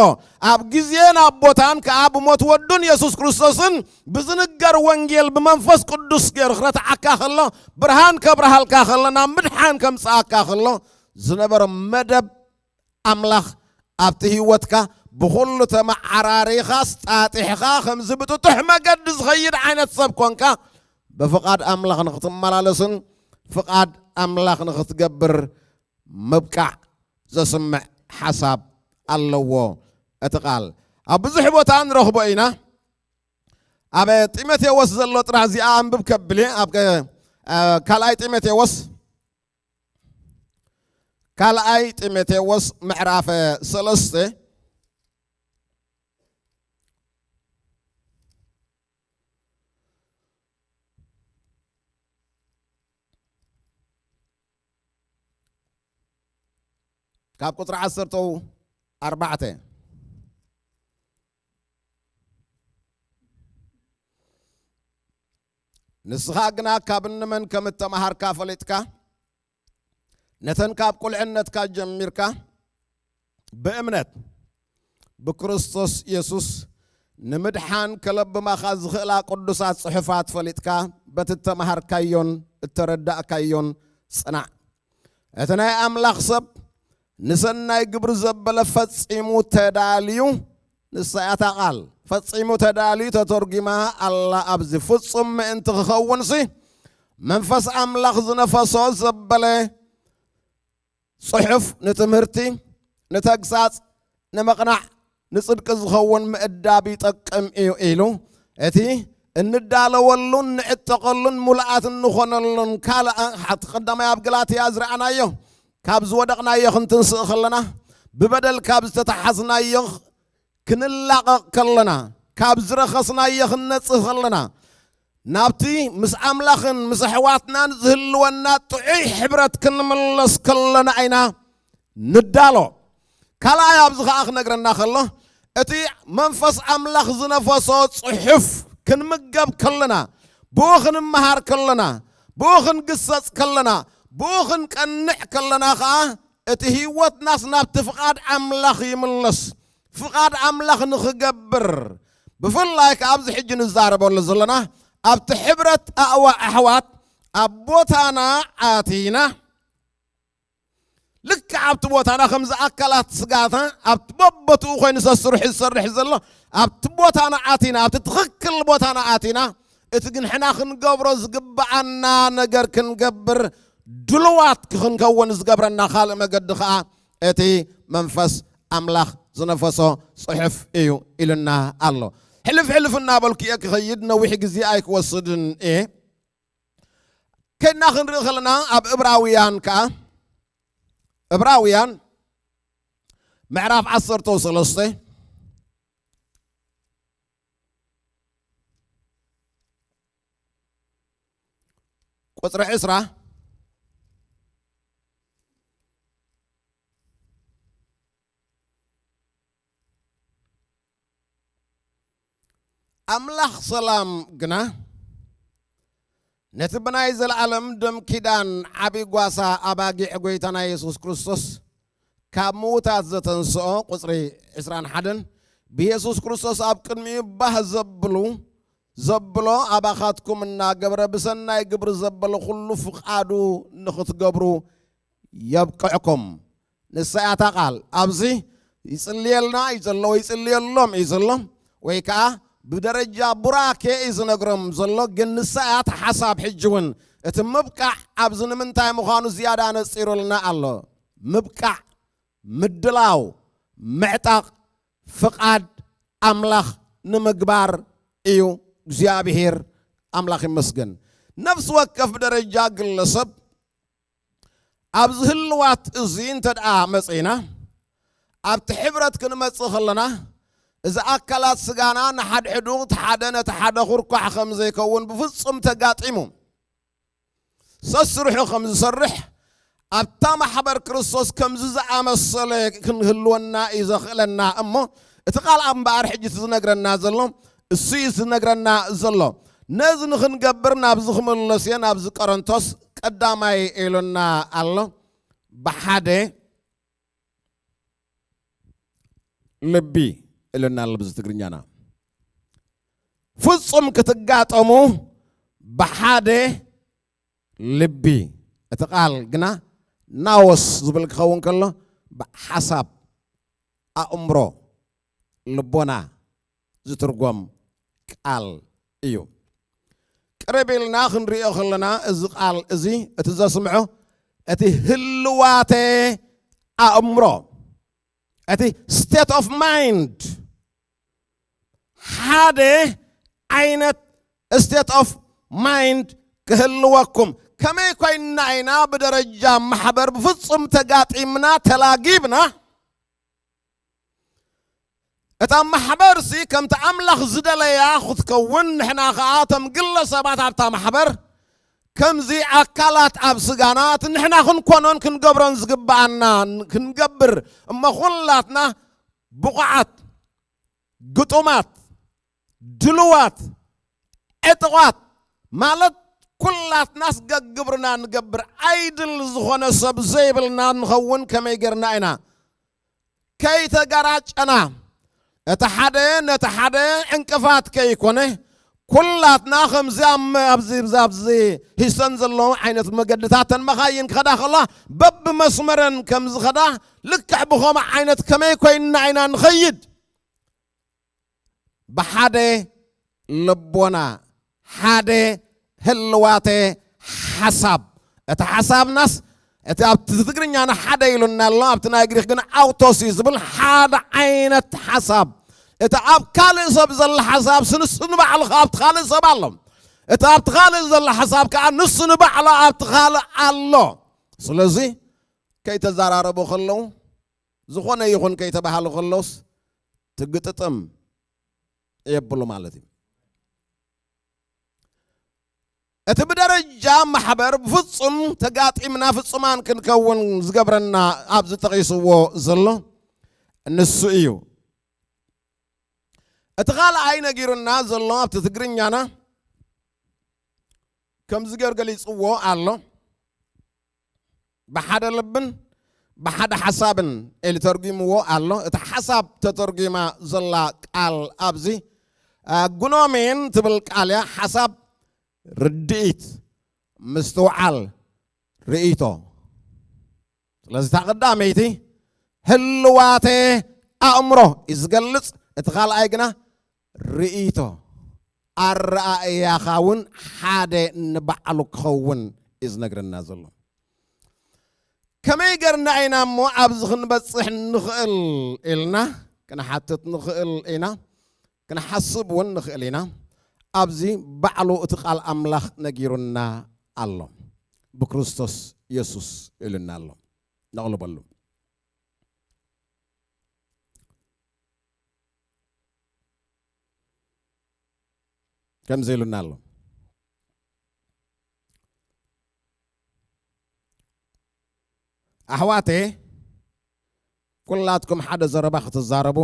ኣብ ግዜን ኣብ ቦታን ከኣ ብሞት ወዱን የሱስ ክርስቶስን ብዝንገር ወንጌል ብመንፈስ ቅዱስ ገይሩ ክረትዓካ ከሎ፣ ብርሃን ከብርሃልካ ከሎ፣ ናብ ምድሓን ከምጽኣካ ከሎ፣ ዝነበረ መደብ ኣምላኽ ኣብቲ ህይወትካ ብኹሉ ተመዓራሪኻ፣ ኣስጣጢሕኻ፣ ከምዚ ብጥጡሕ መገዲ ዝኸይድ ዓይነት ሰብ ኮንካ፣ ብፍቓድ ኣምላኽ ንኽትመላለስን ፍቓድ ኣምላኽ ንኽትገብር ምብቃዕ ዘስምዕ ሓሳብ ኣለዎ እቲ ቃል። ኣብ ብዙሕ ቦታ ንረኽቦ ኢና። ኣብ ጢሞቴዎስ ዘሎ ጥራሕ እዚኣ ኣንብብ ከብል እየ። ኣብ፣ እ፣ ካልኣይ ጢሞቴዎስ፣ ካልኣይ ጢሞቴዎስ ምዕራፍ ሰለስተ፣ ካብ ቁጽሪ ዓሰርተ ኣርባዕተ፣ ንስኻ ግና ካብ እንመን ከም እተመሃርካ ፈሊጥካ፣ ነተን ካብ ቁልዕነትካ ጀሚርካ ብእምነት ብክርስቶስ የሱስ ንምድሓን ከለብማኻ ዝኽእላ ቅዱሳት ጽሑፋት ፈሊጥካ፣ በቲ እተመሃርካዮን እተረዳእካዮን ጽናዕ። እቲ ናይ ኣምላኽ ሰብ ንሰናይ ግብሪ ዘበለ ፈጺሙ ተዳልዩ፣ ንሳ እያ እታ ቃል፣ ፈጺሙ ተዳልዩ ተተርጒማ ኣላ። ኣብዚ ፍጹም ምእንቲ ክኸውንሲ፣ መንፈስ ኣምላኽ ዝነፈሶ ዘበለ ጽሑፍ ንትምህርቲ፣ ንተግሳጽ፣ ንምቕናዕ፣ ንጽድቂ ዝኸውን ምእዳብ ይጠቅም እዩ ኢሉ፣ እቲ እንዳለወሉን ንዕጠቐሉን ምሉኣት እንኾነሉን ካልእ፣ ሓቲ ቀዳማይ ኣብ ገላትያ ዝረኣናዮ፣ ካብ ዝወደቕናዮ ክንትንስእ ከለና፣ ብበደል ካብ ዝተተሓዝናዮ ክንላቐቕ ከለና፣ ካብ ዝረኸስናዮ ክንነጽህ ከለና፣ ናብቲ ምስ ኣምላኽን ምስ ኣሕዋትናን ዝህልወና ጥዑይ ሕብረት ክንምለስ ከለና ኢና ንዳሎ። ካልኣይ ኣብዚ ኸኣ ክነግረና ከሎ፣ እቲ መንፈስ ኣምላኽ ዝነፈሶ ጽሑፍ ክንምገብ ከለና፣ ብኡ ክንመሃር ከለና፣ ብኡ ክንግሰጽ ከለና፣ ብኡ ክንቀንዕ ከለና ኸኣ፣ እቲ ህይወትናስ ናብቲ ፍቓድ ኣምላኽ ይምለስ። ፍቓድ ኣምላኽ ንኽገብር፣ ብፍላይ ከኣ ኣብዚ ሕጂ ንዛረበሉ ዘለና፣ ኣብቲ ሕብረት ኣእዋ ኣሕዋት ኣብ ቦታና ኣቲና፣ ልክዕ ኣብቲ ቦታና ከምዚ ኣካላት ስጋና ኣብቲ በቦትኡ ኮይኑ ሰስርሑ ዝሰርሕ ዘሎ፣ ኣብቲ ቦታና ኣቲና፣ ኣብቲ ትኽክል ቦታና ኣቲና፣ እቲ ግን ሕና ክንገብሮ ዝግብኣና ነገር ክንገብር ድሉዋት ክንከውን ዝገብረና ካልእ መገዲ ኸኣ እቲ መንፈስ ኣምላኽ ዝነፈሶ ጽሑፍ እዩ ኢሉና ኣሎ። ሕልፍ ሕልፍ እናበልኩ እየ ክኸይድ፣ ነዊሕ ግዜ ኣይክወስድን እየ። ከድና ክንርኢ ከለና ኣብ እብራውያን ከኣ፣ እብራውያን ምዕራፍ ዓሰርተ ሰለስተ ቁጽሪ ዕስራ፣ ኣምላኽ ሰላም ግና ነቲ ብናይ ዘለኣለም ደም ኪዳን ዓቢ ጓሳ ኣባጊዕ ጐይታና የሱስ ክርስቶስ ካብ ምዉታት ዘተንስኦ፣ ቁጽሪ ዕስራን ሓደን፣ ብየሱስ ክርስቶስ ኣብ ቅድሚኡ ባህ ዘብሉ፣ ዘብሎ ኣባኻትኩም እናገብረ ብሰናይ ግብሪ ዘበለ ኩሉ ፍቓዱ ንኽትገብሩ የብቅዕኩም። ንሳ እያ እታ ቃል። ኣብዚ ይጽልየልና እዩ ዘሎ፣ ወይ ይጽልየሎም እዩ ዘሎ፣ ወይ ከኣ ብደረጃ ቡራኬ እዩ ዝነግሮም ዘሎ። ግን ንሳ እያ እቲ ሓሳብ። ሕጂ እውን እቲ ምብቃዕ ኣብዚ ንምንታይ ምዃኑ ዝያዳ ነጺሩልና ኣሎ። ምብቃዕ፣ ምድላው፣ ምዕጣቕ፣ ፍቓድ ኣምላኽ ንምግባር እዩ። እግዚኣብሔር ኣምላኽ ይመስገን። ነፍሲ ወከፍ ብደረጃ ግለሰብ ኣብዚ ህልዋት እዚ እንተ ደኣ መጺና፣ ኣብቲ ሕብረት ክንመጽእ ከለና፣ እዚ ኣካላት ስጋና ንሓድሕዱ፣ እቲ ሓደ ነቲ ሓደ ኩርኳሕ ከም ዘይከውን ብፍጹም ተጋጢሙ፣ ሰስርሑ ከም ዝሰርሕ፣ ኣብታ ማሕበር ክርስቶስ ከምዚ ዝኣመሰለ ክንህልወና እዩ ዘኽእለና። እሞ እቲ ቃል እምበኣር ሕጂ እቲ ዝነግረና ዘሎ፣ እሱ እዩ ዝነግረና ዘሎ። ነዚ ንኽንገብር ናብዚ ክምለስ እየ፣ ናብዚ ቆሮንቶስ ቀዳማይ ኢሉና ኣሎ። ብሓደ ልቢ ኢሉና ኣሎ ብዚ ትግርኛና። ፍጹም ክትጋጠሙ ብሓደ ልቢ። እቲ ቃል ግና ናወስ ዝብል ክኸውን ከሎ፣ ብሓሳብ፣ ኣእምሮ፣ ልቦና ዝትርጎም ቃል እዩ። ቅርብ ኢልና ክንሪኦ ከለና፣ እዚ ቃል እዚ እቲ ዘስምዖ፣ እቲ ህልዋተ ኣእምሮ፣ እቲ state of mind፣ ሓደ ዓይነት state of mind ክህልወኩም። ከመይ ኮይንና ኢና ብደረጃ ማሕበር ብፍጹም ተጋጢምና፣ ተላጊብና? እታ ማሕበርሲ ከምቲ ኣምላኽ ዝደለያ ክትከውን፣ ንሕና ኸኣ እቶም ግለሰባት ኣብታ ማሕበር ከምዚ ኣካላት ኣብ ስጋና፣ እቲ ንሕና ክንኮኖን ክንገብሮን ዝግብኣና ክንገብር፣ እሞ ኩላትና ብቑዓት፣ ግጡማት፣ ድሉዋት፣ ዕጡቓት፣ ማለት ኩላትናስ ገግብርና ንገብር፣ ኣይድል ዝኾነ ሰብ ዘይብልና ንኸውን ከመይ ጌርና ኢና ከይተገራጨና፣ እቲ ሓደ ነቲ ሓደ ዕንቅፋት ከይኮነ፣ ኩላትና ከምዚ ኣብ፣ ኣብዚ፣ ኣብዚ፣ ኣብዚ ሂሰን ዘለዉ ዓይነት መገድታት፣ ተን መኻይን ክኸዳ ከለዋ በብመስመረን ከም ዝኸዳ፣ ልክዕ ብኸምኡ ዓይነት ከመይ ኮይንና ኢና ንኸይድ? ብሓደ ልቦና፣ ሓደ ህልዋተ ሓሳብ። እቲ ሓሳብናስ፣ እቲ ኣብቲ ትግርኛና ሓደ ኢሉና ኣሎ፣ ኣብቲ ናይ ግሪኽ ግን ኣውቶስ እዩ ዝብል፣ ሓደ ዓይነት ሓሳብ። እቲ ኣብ ካልእ ሰብ ዘሎ ሓሳብ ንሱ ንባዕሉ ከኣ ኣብቲ ካልእ ሰብ ኣሎ። እቲ ኣብቲ ካልእ ዘሎ ሓሳብ ከኣ ንሱ ንባዕሉ ኣብቲ ካልእ ኣሎ። ስለዚ ከይተዘራረቡ ከለዉ፣ ዝኾነ ይኹን ከይተባሃሉ ከለውስ፣ ትግጥጥም የብሉ ማለት እዩ። እቲ ብደረጃ ማሕበር ብፍጹም ተጋጢምና ፍጹማን ክንከውን ዝገብረና ኣብዚ ጠቒስዎ ዘሎ ንሱ እዩ። እቲ ካልኣይ ነጊሩና ዘሎ ኣብቲ ትግርኛና ከምዚ ገይሩ ገሊጽዎ ኣሎ። ብሓደ ልብን ብሓደ ሓሳብን ኢሉ ተርጒምዎ ኣሎ። እቲ ሓሳብ ተተርጒማ ዘላ ቃል ኣብዚ፣ አ፣ ጉኖሜን ትብል ቃል እያ። ሓሳብ፣ ርድኢት፣ ምስትውዓል፣ ርእይቶ። ስለዚ እታ ቀዳመይቲ ህልዋተ ኣእምሮ እዩ ዝገልጽ፣ እቲ ካልኣይ ግና ርእይቶ፣ ኣረኣእያኻ እውን ሓደ ንባዕሉ ክኸውን እዩ ዝነግረና ዘሎ። ከመይ ገርና ኢና እሞ ኣብዚ ክንበጽሕ ንኽእል ኢልና ክንሓትት ንኽእል ኢና፣ ክንሓስብ እውን ንኽእል ኢና። ኣብዚ ባዕሉ እቲ ቃል ኣምላኽ ነጊሩና ኣሎ። ብክርስቶስ የሱስ ኢሉና ኣሎ። ነቕልበሉ። ከምዚ ኢሉና ኣሎ። ኣሕዋተየ፣ ኩላትኩም ሓደ ዘረባ ክትዛረቡ፣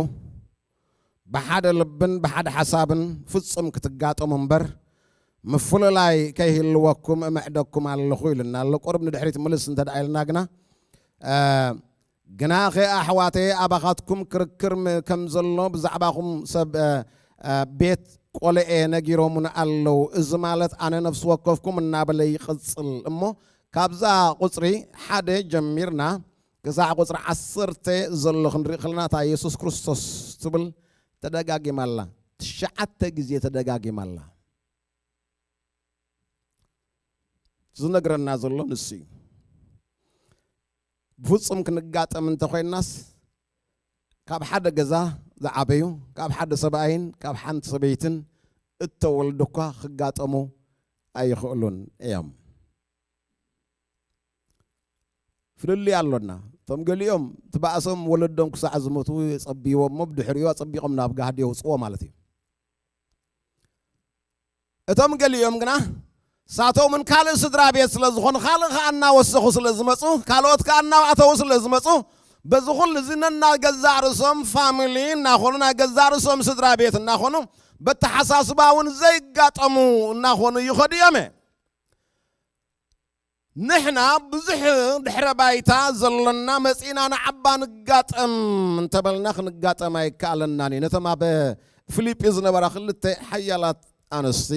ብሓደ ልብን ብሓደ ሓሳብን ፍጹም ክትጋጠሙ እምበር፣ ምፍልላይ ከይህልወኩም እምዕደኩም ኣለኹ ኢሉና ኣሎ። ቁሩብ ንድሕሪት ምልስ እንተ ደኣ ኢልና ግና፣ እ፣ ግናኸ ኣሕዋተየ፣ ኣባኻትኩም ክርክር ም-፣ ከም ዘሎ ብዛዕባኹም ሰብ፣ እ፣ እ፣ ቤት ቆልኤ ነጊሮሙኒ ኣለዉ። እዚ ማለት ኣነ ነፍሲ ወከፍኩም እናበለ ይቕጽል እሞ፣ ካብዛ ቁጽሪ ሓደ ጀሚርና ክሳዕ ቁጽሪ ዓሰርተ ዘሎ ክንርኢ ከለና፣ እታ የሱስ ክርስቶስ ትብል ተደጋጊማ ኣላ። ትሽዓተ ግዜ ተደጋጊማ ኣላ። ዝነግረና ዘሎ ንሱ እዩ። ብፍጹም ክንጋጠም እንተኾይናስ፣ ካብ ሓደ ገዛ ዝዓበዩ፣ ካብ ሓደ ሰብኣይን ካብ ሓንቲ ሰበይትን እተወልዱ እኳ ክጋጠሙ ኣይኽእሉን እዮም። ፍልልይ ኣሎና። እቶም ገሊኦም እቲ ባእሶም ወለዶም ክሳዕ ዝሞቱ የጸብይዎም እሞ፣ ብድሕሪኡ ኣጸቢቖም ናብ ጋህዲ የውጽዎ ማለት እዩ። እቶም ገሊኦም ግና ሳቶምን ካልእ ስድራ ቤት ስለ ዝኾኑ፣ ካልእ ከኣ እናወሰኹ ስለ ዝመጹ፣ ካልኦት ከኣ እናኣተዉ ስለ ዝመጹ፣ በዚ ኩሉ እዚ ነናይ ገዛእ ርእሶም ፋሚሊ እናኾኑ፣ ናይ ገዛእ ርእሶም ስድራ ቤት እናኾኑ፣ በተሓሳስባ እውን ዘይጋጠሙ እናኾኑ ይኸዱ እዮም። ንሕና ብዙሕ ድሕረ ባይታ ዘሎና መጺእና ንዓባ ንጋጠም እንተበልና ክንጋጠም ኣይከኣለናን እዩ። ነቶም ኣብ ፊልጲ ዝነበራ ክልተ ሓያላት ኣንስቲ፣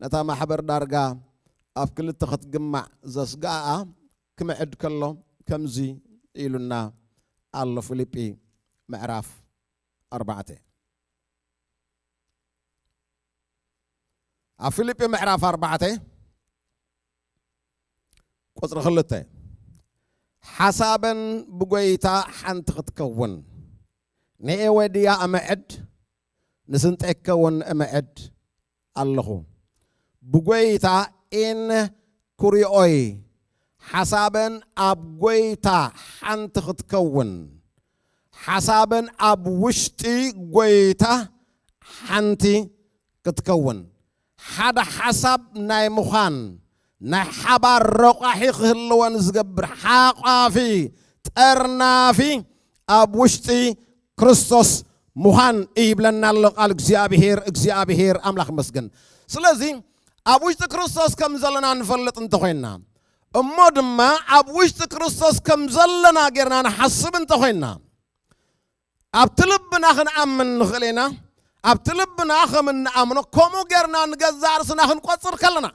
ነታ ማሕበር ዳርጋ ኣብ ክልተ ክትግማዕ ዘስግኣኣ ክምዕድ ከሎ ከምዚ ኢሉና ኣሎ። ፊልጲ ምዕራፍ ኣርባዕተ። ኣብ ፊልጲ ምዕራፍ ኣርባዕተ ቁጽሪ ክልተ፣ ሓሳበን ብጎይታ ሓንቲ ክትከውን ንኤወድያ እምዕድ፣ ንስንጤከ እውን እምዕድ ኣለኹ። ብጎይታ ኢን ኩሪኦይ፣ ሓሳበን ኣብ ጎይታ ሓንቲ ክትከውን፣ ሓሳበን ኣብ ውሽጢ ጎይታ ሓንቲ ክትከውን፣ ሓደ ሓሳብ ናይ ምዃን፣ ናይ ሓባር ረቋሒ ክህልወን ዝገብር ሓቋፊ፣ ጠርናፊ፣ ኣብ ውሽጢ ክርስቶስ ምዃን ይብለና ኣሎ ቃል እግዚኣብሔር። እግዚኣብሔር ኣምላኽ ይመስገን። ስለዚ ኣብ ውሽጢ ክርስቶስ ከም ዘለና ንፈልጥ እንተኾይንና፣ እሞ ድማ ኣብ ውሽጢ ክርስቶስ ከም ዘለና ጌርና ንሓስብ እንተኾይንና፣ ኣብቲ ልብና ክንኣምን ንኽእል ኢና። ኣብቲ ልብና ከም እንኣምኖ፣ ከምኡ ጌርና ንገዛእ ርእስና ክንቆጽር ከለና፣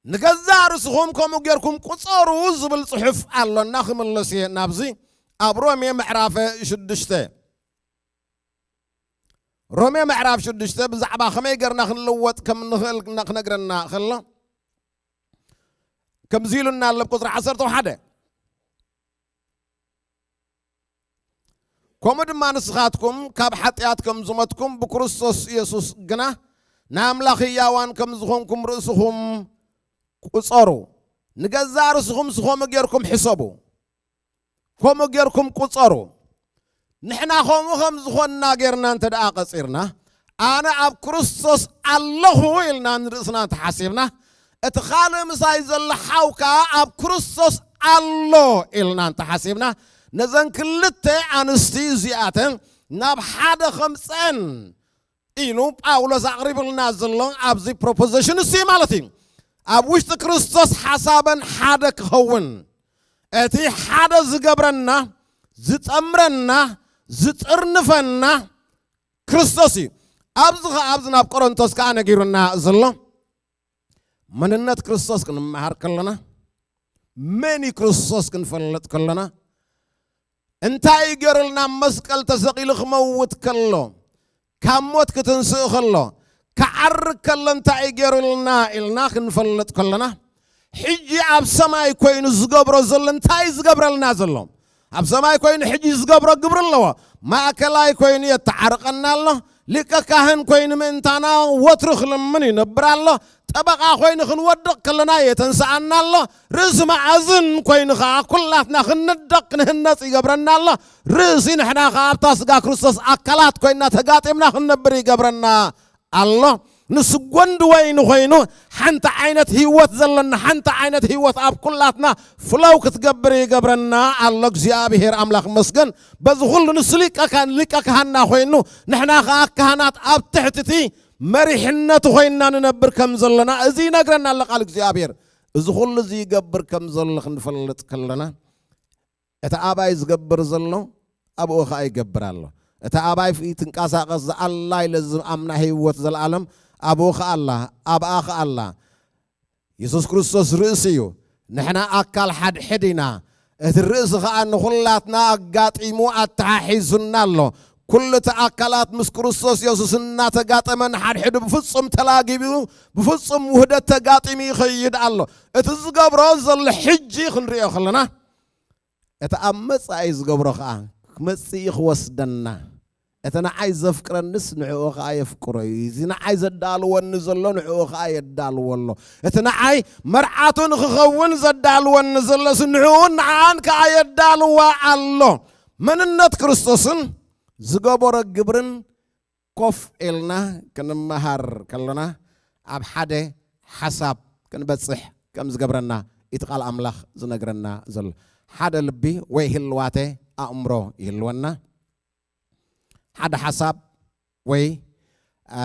"ንገዛእ ርእስኹም ከምኡ ጌርኩም ቁጸሩ" ዝብል ጽሑፍ ኣሎና። ክምለስ እየ ናብዚ፣ ኣብ ሮሜ ምዕራፍ ሽዱሽተ፣ ሮሜ ምዕራፍ ሽዱሽተ ብዛዕባ ከመይ ጌርና ክንልወጥ ከም እንኽእል ክነግረና ከሎ፣ ከምዚ ኢሉና ኣሎ ኣብ ቁጽሪ ዓሰርተ ሓደ፣ "ከምኡ ድማ ንስኻትኩም ካብ ሓጢኣት ከም ዝሞትኩም፣ ብክርስቶስ የሱስ ግና ንኣምላኽ ህያዋን ከም ዝኾንኩም ርእስኹም ቁጸሩ። ንገዛእ ርእስኹምስ ከምኡ ጌርኩም ሕሰቡ፣ ከምኡ ጌርኩም ቁጸሩ።" ንሕና ከምኡ ከም ዝኾንና ጌርና እንተ ደኣ ቀጺርና፣ "ኣነ ኣብ ክርስቶስ ኣለኹ" ኢልና ንርእስና እንተሓሲብና፣ እቲ ካልእ ምሳይ ዘሎ ሓው ከኣ ኣብ ክርስቶስ ኣሎ ኢልና እንተሓሲብና፣ ነዘን ክልተ ኣንስቲ እዚኣተን ናብ ሓደ ከምጸን ኢሉ ጳውሎስ ኣቕሪብልና ዘሎ ኣብዚ ፕሮፖዚሽን እሱ ማለት እዩ። ኣብ ውሽጢ ክርስቶስ ሓሳበን ሓደ ክኸውን፣ እቲ ሓደ ዝገብረና፣ ዝጠምረና፣ ዝጥርንፈና ክርስቶስ እዩ። ኣብዚ ኸዓ ኣብዚ ናብ ቆሮንቶስ ከኣ ነጊሩና ዘሎ መንነት ክርስቶስ ክንመሃር ከለና፣ መን እዩ ክርስቶስ ክንፈልጥ ከለና፣ እንታይ እዩ ገይሩልና? ኣብ መስቀል ተሰቒሉ ክመውት ከሎ፣ ካብ ሞት ክትንስእ ከሎ፣ ክዓርግ ከሎ እንታይ እዩ ገይሩልና ኢልና ክንፈልጥ ከለና፣ ሕጂ ኣብ ሰማይ ኮይኑ ዝገብሮ ዘሎ እንታይ እዩ ዝገብረልና ዘሎ? ኣብ ሰማይ ኮይኑ ሕጂ ዝገብሮ ግብሪ ኣለዎ። ማእከላይ ኮይኑ የተዓርቀና ኣሎ። ሊቀ ካህን ኮይኑ ምእንታና ወትሩ ክልምን ይነብር ኣሎ። ጠበቓ ኮይኑ ክንወድቕ ከለና የተንስኣና ኣሎ። ርእሲ መኣዝን ኮይኑ ኸዓ ኩላትና ክንደቕ ክንህነጽ ይገብረና ኣሎ። ርእሲ ንሕና ኸዓ ኣብታ ስጋ ክርስቶስ ኣካላት ኮይና ተጋጢምና ክንነብር ይገብረና ኣሎ። ንሱ ጎንዲ ወይኒ ኮይኑ ሓንቲ ዓይነት ህይወት ዘለና፣ ሓንቲ ዓይነት ህይወት ኣብ ኩላትና ፍለው ክትገብር ይገብረና ኣሎ። እግዚኣብሔር ኣምላኽ ይመስገን። በዚ ኩሉ ንሱ ሊቀ ካህን፣ ሊቀ ካህንና ኮይኑ ንሕና ኸዓ ካህናት ኣብ ትሕቲ እቲ መሪሕነቱ ኮይንና ንነብር ከም ዘለና እዚ ይነግረና ኣሎ ቃል እግዚኣብሔር። እዚ ኩሉ እዚ ይገብር ከም ዘሎ ክንፈልጥ ከለና እቲ ኣባይ ዝገብር ዘሎ ኣብኡ ኸዓ ይገብር ኣሎ። እቲ ኣባይ ትንቀሳቐስ ዝኣላ ኢለ ዝኣምና ህይወት ዘለኣለም ኣብኡ ኸዓ ኣላ፣ ኣብኣ ኸዓ ኣላ። የሱስ ክርስቶስ ርእሲ እዩ። ንሕና ኣካል ሓድሕድ ኢና። እቲ ርእሲ ኸዓ ንኹላትና ኣጋጢሙ ኣተሓሒዙና ኣሎ። ኩሉ እቲ ኣካላት ምስ ክርስቶስ የሱስ እናተጋጠመ ንሓድሕዱ ብፍጹም ተላጊቡ፣ ብፍጹም ውህደት ተጋጢሙ ይኸይድ ኣሎ። እቲ ዝገብሮ ዘሎ ሕጂ ክንሪኦ ከለና፣ እቲ ኣብ መጻኢ ዝገብሮ ኸኣ ክመጽእ እዩ ክወስደና። እቲ ንዓይ ዘፍቅረንስ ንዕኡ ኸኣ የፍቅሮ እዩ። እዚ ንዓይ ዘዳልወኒ ዘሎ ንዕኡ ኸኣ የዳልዎ ኣሎ። እቲ ንዓይ መርዓቱ ንኽኸውን ዘዳልወኒ ዘሎስ ንዕኡን ንዓኣን ከኣ የዳልዋ ኣሎ። መንነት ክርስቶስን ዝገበሮ ግብርን ኮፍ ኢልና ክንመሃር ከሎና ኣብ ሓደ ሓሳብ ክንበጽሕ ከም ዝገብረና እቲ ቃል ኣምላኽ ዝነግረና ዘሎ። ሓደ ልቢ ወይ ህልዋተ ኣእምሮ ይህልወና። ሓደ ሓሳብ ወይ፣ አ፣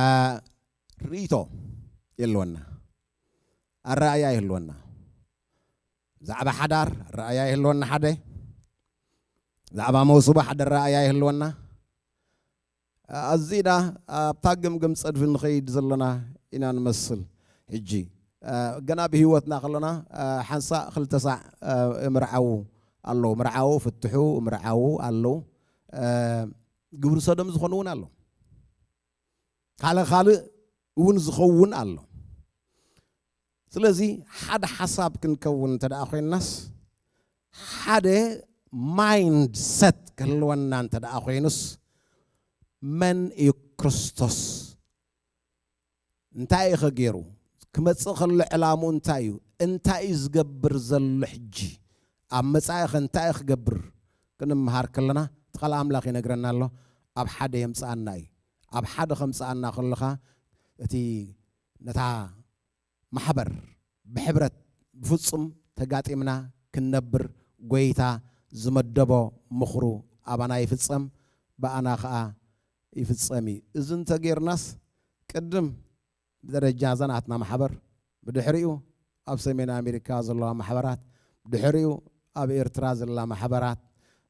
ርእይቶ ይህልወና። ኣረኣእያ ይህልወና። ብዛዕባ ሓዳር ኣረኣእያ ይህልወና ሓደ። ብዛዕባ መውስቦ ሓደ ኣረኣእያ ይህልወና። ኣዚና ኣብታ ግምግም ጸድፊ ንኸይድ ዘለና ኢና ንመስል። ሕጂ፣ አ፣ ገና ብህይወትና ከለና፣ አ፣ ሓንሳእ ክልተ ሳዕ፣ አ፣ እምርዓዉ ኣለዉ። ምርዓዉ ፍትሑ እምርዓዉ ኣለዉ። አ፣ ግብሪ ሰዶም ዝኾኑ እውን ኣለዉ። ካልእ ካልእ እውን ዝኸውን ኣሎ። ስለዚ ሓደ ሓሳብ ክንከውን እንተ ደኣ ኮይንናስ፣ ሓደ ማይንድ ሰት ክህልወና እንተ ደኣ ኮይኑስ፣ መን እዩ ክርስቶስ? እንታይ እዩ ኸ ገይሩ? ክመጽእ ከሎ ዕላምኡ እንታይ እዩ? እንታይ እዩ ዝገብር ዘሎ ሕጂ? ኣብ መጻኢ ኸ እንታይ እዩ ክገብር? ክንምሃር ከለና፣ እቲ ቃል ኣምላኽ ይነግረና ኣሎ፣ ኣብ ሓደ የምጽኣና እዩ። ኣብ ሓደ ኸምጽኣና ከሎ ኸኣ፣ እቲ ነታ ማሕበር ብሕብረት ብፍጹም ተጋጢምና ክንነብር ጐይታ ዝመደቦ ምኽሩ ኣባና ይፍጸም፣ ብኣና ኸኣ ይፍጸም እዩ። እዚ እንተ ጌርናስ ቅድም ብደረጃ እዛ ናትና ማሕበር፣ ብድሕሪኡ ኣብ ሰሜን ኣሜሪካ ዘለዋ ማሕበራት፣ ብድሕሪኡ ኣብ ኤርትራ ዘላ ማሕበራት፣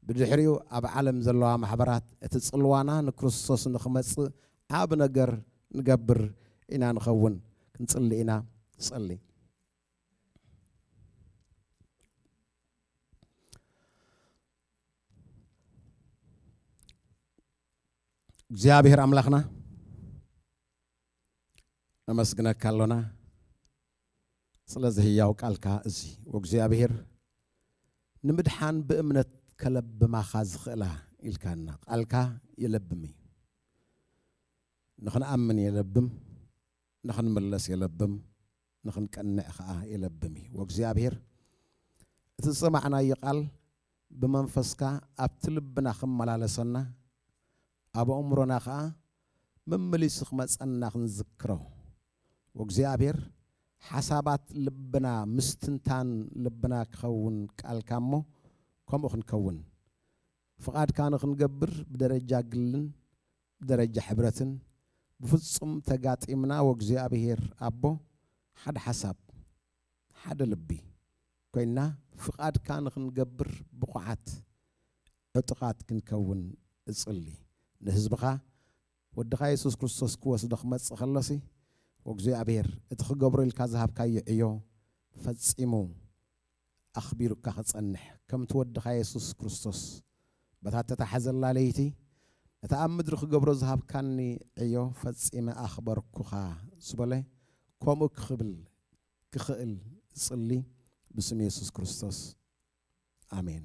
ብድሕሪኡ ኣብ ዓለም ዘለዋ ማሕበራት፣ እቲ ጽልዋና ንክርስቶስ ንኽመጽእ ዓቢ ነገር ንገብር ኢና ንኸውን። ክንጽሊ ኢና። ንጸሊ። እግዚኣብሔር ኣምላኽና፣ ነመስግነካ ኣሎና ስለዚ ህያው ቃልካ እዚ። ወእግዚኣብሔር፣ ንምድሓን ብእምነት ከለብማኻ ዝኽእላ ኢልካና። ቃልካ የለብም እዩ። ንኽንኣምን የለብም፣ ንኽንምለስ የለብም፣ ንኽንቀንዕ ኸኣ የለብም እዩ። ወእግዚኣብሔር፣ እቲ ዝሰማዕናዮ ቃል ብመንፈስካ ኣብቲ ልብና ክመላለሰና፣ ኣብ ኣእምሮና ኸኣ መመሊሱ ክመጸና ክንዝክሮ። ወእግዚኣብሔር፣ ሓሳባት ልብና ምስትንታን ልብና ክኸውን ቃልካ እሞ፣ ከምኡ ክንከውን። ፍቓድካ ንኽንገብር ብደረጃ ግልን ብደረጃ ሕብረትን ብፍጹም ተጋጢምና፣ ወእግዚኣብሔር ኣቦ፣ ሓደ ሓሳብ፣ ሓደ ልቢ ኮይንና፣ ፍቓድካ ንኽንገብር ብቑዓት ዕጡቓት ክንከውን እጽሊ። ንህዝብኻ ወድኻ የሱስ ክርስቶስ ክወስዶ ክመጽእ ከሎሲ፣ ወእግዚኣብሔር፣ እቲ ክገብሮ ኢልካ ዝሃብካዮ ዕዮ ፈጺሙ ኣኽቢሩካ ክጸንሕ፣ ከምቲ ወድኻ የሱስ ክርስቶስ በታ እተታሕዘላ ለይቲ፣ ነታ ኣብ ምድሪ ክገብሮ ዝሃብካኒ ዕዮ ፈጺመ ኣኽበርኩኻ ዝበለ፣ ከምኡ ክብል ክኽእል እጽሊ ብስም የሱስ ክርስቶስ። ኣሜን።